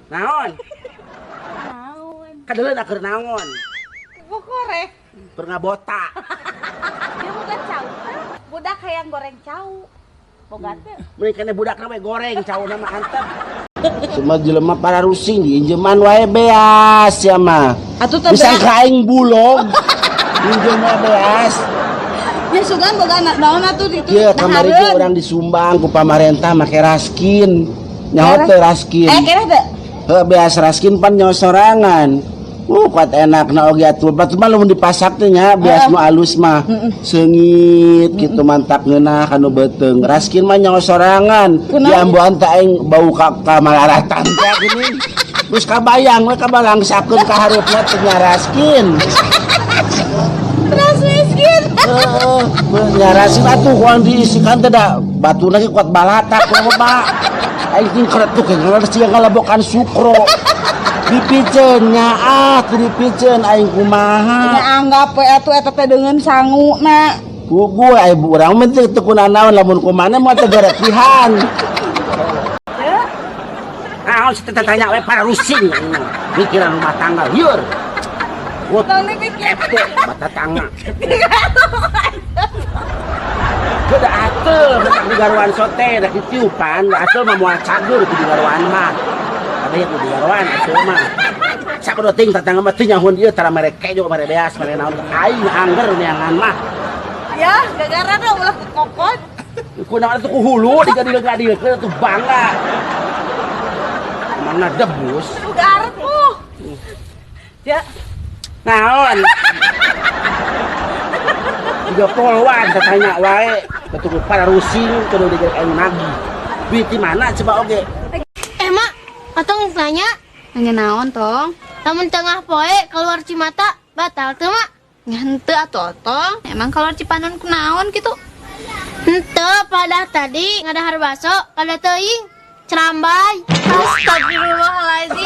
Naon? Naon? Kadeuleun keur naon? Korek. Keur ngabota. Dia boga cau teh. Budak hayang goreng cau. Boga teh. Mending kene budakna we goreng cauna mah antep. Cuma jelema para rusing diinjeman wae beas ya mah. Atuh teh Bisa beak. ka aing bulog. Injem wae beas. Ya sugan boga anak naon atuh ditu. Ieu kamari ge urang disumbang ku pamarentah make raskin. Nyaho teu raskin? Eh kira teh. Heuh, beas raskin pan nyaho sorangan. Kuat enak na oge atuh. Batu mah lamun dipasak teh nya beas nu alus mah seungit kitu, mantap ngeunah kanu beuteung. Raskin mah nyaho sorangan. Kunaon? Diambuan teh aing bau ka malaratan teh gini. Terus kabayang we kabalangsakeun ka hareupna teh nya raskin. Ras miskin. Heeh, nya raskin atuh kuang diisikan teh da batuna ge kuat balatak loba. Aing ting keretuk ngeles sia ngalebokan sukro. Dipiceun nyaah teu dipiceun aing kumaha. Nya anggap we atuh eta teh deungeun sanguna. Puguh aya urang mah teu kunanaon lamun kumana moal teu geretihan. Naon sih teh tanya we para rusing mikiran rumah tangga lieur. Wah, Tong dipikir. kepo mata tangga. Beda atel, beda di garuan sote, da ditiupan, atel mah moal cager ku di garuan mah. Ada yang di garuan atel mah. Sakudu ting tatangga mah teu nyahoan ieu tara mere kejo, mere beas, mere naon. Aing angger neangan mah. Ya, gara-gara dah ulah kekokot. Kunaon atuh ku hulu digadil-gadilkeun atuh bangga. Emangna debus. Udah uh. Ya, Naon? Tiga polwan tatanya wae, betul para rusing kudu digerek aing nagih. Duit di mana coba oge? Eh, Mak, Otong nanya, Nanya naon, Tong? Lamun tengah poe keluar cimata, batal teu, Mak? Henteu atuh, Otong. Emang keluar cipanon ku naon gitu? Henteu, pada tadi ngadahar baso, kada teuing. Cerambai. Astagfirullahaladzim.